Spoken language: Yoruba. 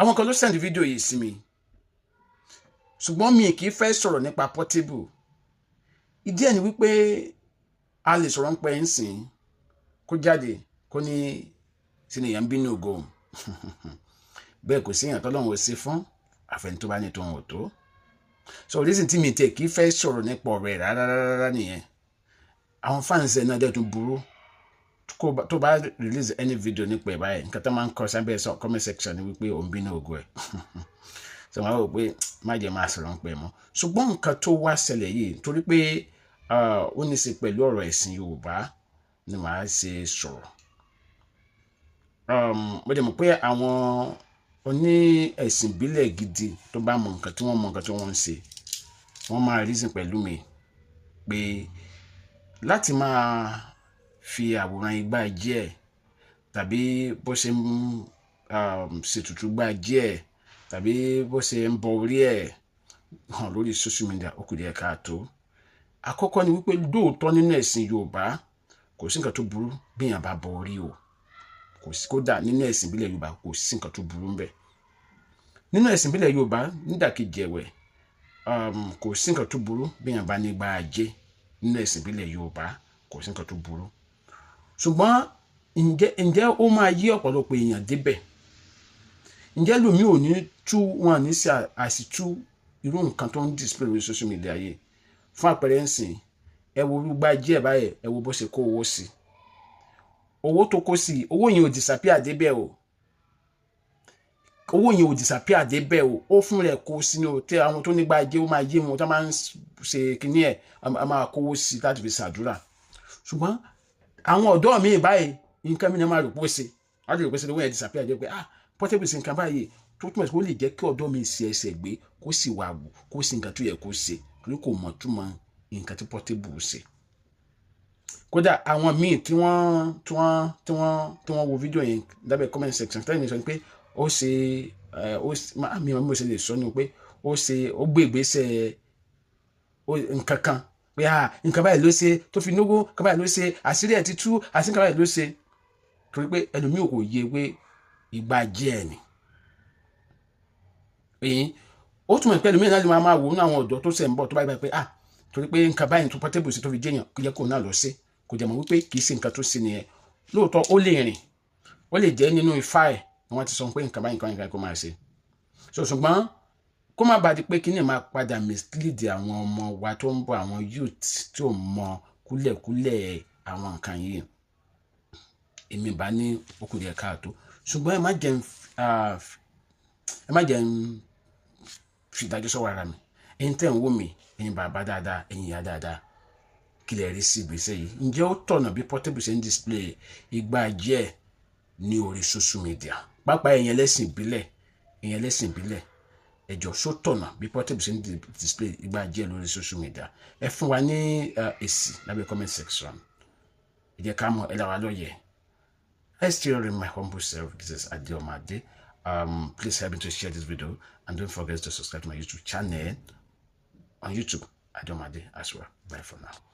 Àwọn kan ló send fídíò yìí sí mi, ṣùgbọ́n mi kì í fẹ́ sọ̀rọ̀ nípa Portable. Ìdí ẹ̀ ni wípé a lè sọ̀rọ̀ nípa ẹ̀ ń sìn kó jáde kó ní sínú èèyàn bínú ògo bẹ́ẹ̀. Kò sí èèyàn tọ́lọ́run ò sí fún àfẹni tó bá ní tóun ò tó. So reason tí mi tẹ̀ kì í fẹ́ sọ̀rọ̀ nípa ọ̀rọ̀ ẹ̀ rárá rárá nìyẹn. Àwọn fans ẹ̀ náà dẹ̀ tún burú. Tó bá release any video nípa ẹ̀ báyìí, nǹkan tó máa ń kọ sábẹ́ comment section ni wípé òun bínú ògo ẹ̀. So wọ́n á wò pé má jẹ́ máa sọ̀rọ̀ nípa ẹ̀ mọ́. Ṣùgbọ́n nǹkan tó wá ṣẹlẹ̀ yìí, torí pé ó ní í ṣe pẹ̀lú ọ̀rọ̀ ẹ̀sìn Yorùbá ni màá ṣe sọ̀rọ̀. Mo dẹ̀ mọ̀ pé àwọn oní ẹ̀sìn ìbílẹ̀ gidi tó bá mọ nǹkan tí wọ́n mọ nǹkan tí wọ́n ń ṣe, wọ́n máa reason pẹ̀lú mi pé láti máa fi àwòrán igbá ajé ẹ̀ tàbí bó ṣe ń ṣètùtù igbá ajé ẹ̀ tàbí bó ṣe ń bọ orí ẹ̀ hàn lórí social media, ó kù díẹ̀ káàtó. Àkọ́kọ́ ni wípé lóòótọ́, nínú ẹ̀sìn Yorùbá, kò sí nǹkan tó burú bí èèyàn bá bọ orí o. Kò sí. Kódà nínú ẹ̀sìn ìbílẹ̀ Yorùbá, kò sí nǹkan tó burú ńbẹ̀. Nínú ẹ̀sìn ìbílẹ̀ Yorùbá, nídàkejì ẹ̀wẹ̀, kò sí nǹkan tó burú bí èèyàn bá nígbà ajé. Nínú ẹ̀sìn ìbílẹ̀ Yorùbá, kò sí nǹkan tó burú. Ṣùgbọ́n ǹjẹ́ ó máa yí ọ̀pọ̀lọpọ̀ èèyàn débẹ̀? Ǹjẹ́ lómi ò ní tú wọn ní sí àsìtú irú nǹkan tó ń display lórí social media yìí? Fún àpẹẹrẹ ńsìn, ẹ wo gbá ajé ẹ̀ báyìí, ẹ wo bó ṣe kó owó sí. Owó tó kó sí, owó yẹn ò disappear débẹ̀ o. Owó yẹn ò disappear débẹ̀ o. Ó fún rẹ̀ kó sínú tí àwọn tó nígbà ajé, ó máa yé wọn tó máa ń ṣe kinní ẹ̀, a máa kówó sí láti fi ṣàdúrà. Ṣùgbọ́n àwọn ọ̀dọ́ mi báyìí, nǹkan mi náà máa rò pé ó ṣe á lè rò pé ṣe owó yẹn disappear jẹ́ pé, ah, Portable ṣe nǹkan báyìí, tó túmọ̀ sí pé ó lè jẹ́ kí ọ̀dọ́ mi ṣe ẹsẹ̀ gbé, kó sì wà wù, kó sì nǹkan tó yẹ kó ṣe, torí kò mọ̀ túmọ̀ nǹkan tí Portable ṣe. Kódà àwọn míì tí wọ́n wo fídíò yẹn lábẹ́ comment section tẹ́lẹ̀ mi sọ pé ó ṣe ẹ ó mi ò ṣe lè sọ ni pé ó ṣe, ó gbé ìgbésẹ̀ nǹkan kan pé, ah, nǹkan báyìí ló ṣe tó fi nógó, nǹkan báyìí ló ṣe, àṣírí ẹ̀ ti tú, àṣírí nǹkan báyìí ló ṣe, torí pé ẹlòmíì kò yé pé ìgbà jẹ́ ẹ̀ ni. Èyí ó túmọ̀ pé ẹlòmíì náà lè máa wò ó ní àwọn ọ̀dọ́ tó ṣẹ̀ ń bọ̀ tó bá gbà pé, ah, torí pé nǹkan báyìí tó Portable ṣe tó fi jẹ́yàn, kó yẹ kó náà lọ sí. Kò jẹ́ mọ̀ wípé kì í ṣe nǹkan tó ṣe nìyẹn. Lóòótọ́, ó lè rìn, ó lè jẹ́ nínú ifá ẹ̀ ni wọ́n ti sọ pé nǹkan báyìí, nǹkan báyìí kó máa ṣe. So ṣùgbọ́n kó má bàa di pé kíní máa padà mislead àwọn ọmọ wa tó ń bọ̀, àwọn youth tí ò mọ kúlẹ̀kúlẹ̀ àwọn nǹkan yìí, èmi bá ní ó kù díẹ̀ káàtó. Ṣùgbọ́n ẹ má jẹ́ ń fi ìdájọ́ sọ́wọ́ ara mi. Ẹ̀yin tẹ́ ń wò mí, ẹ̀yin bàbá dáadáa, ẹ̀yin ìyá dáadáa, kí lẹ rí sí ìgbésẹ̀ yìí? Ǹjẹ́ ó tọ̀nà bí Portable ṣe ń display igbá ajé ẹ̀ ní orí social media? Pápá ẹ̀yin ẹlẹ́sìn ìbílẹ̀, ẹ̀yin ẹlẹ́sìn ìbílẹ̀, ẹ jọ̀ọ́, ṣó tọ̀nà bí Portable ṣe ń display igbá ajé lórí social media? Ẹ fún wa ní èsì lábẹ́ comment section. Ẹ jẹ́ ká mọ̀, ẹ là wá lóye. I still remain my humble self. This is Adeomade. Please help me to share this video and don't forget to subscribe to my YouTube channel on YouTube, Adeomade as well. Bye for now.